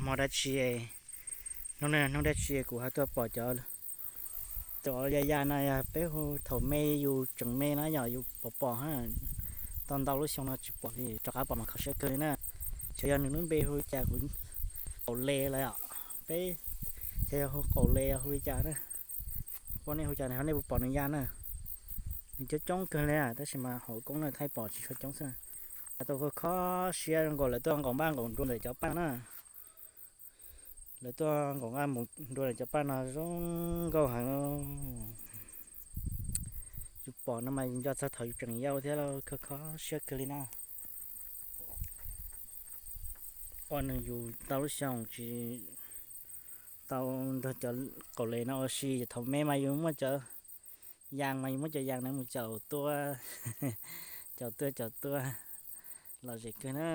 Hmo dab tsi, hnub no hnub dab tsi kuv ho tuaj pom cov, cov ya ya no yog peb hu thaum me yus tseem me na yog yus pom pom ha, tau ntau lub xyoo no tsis pom li rov qab pom mas kho siab kawg li na. Xyov yog nws lub npe hu li cas kuv, qaum le lawm os peb, xyov yog hu qaum le hu li cas na. Pom nej hu cas nej puas pom nws ya na. Nws coob coob kawg li tab sis mas hauv koob na thaij pom tsis tshua coob xwb. Tau kho kho siab zoo nkaus lawv tuaj nqaum npaj nqaum nruas ntawm cov paj na. Lawv tuaj nqaum npaj mus nruas ntawm cov paj no zoo nkauj heev. Yus pom no mas yus nco txog thaum yus tseem yau thiab kho kho siab kawg li na. Ua nws yus tau lub xyoo tsis tau nrog cov qaum le no ua si, thaum me mas yus muab cov yas mas yus muab cov yas no mus caum tua, caum tua caum tua, lom zem kawg na.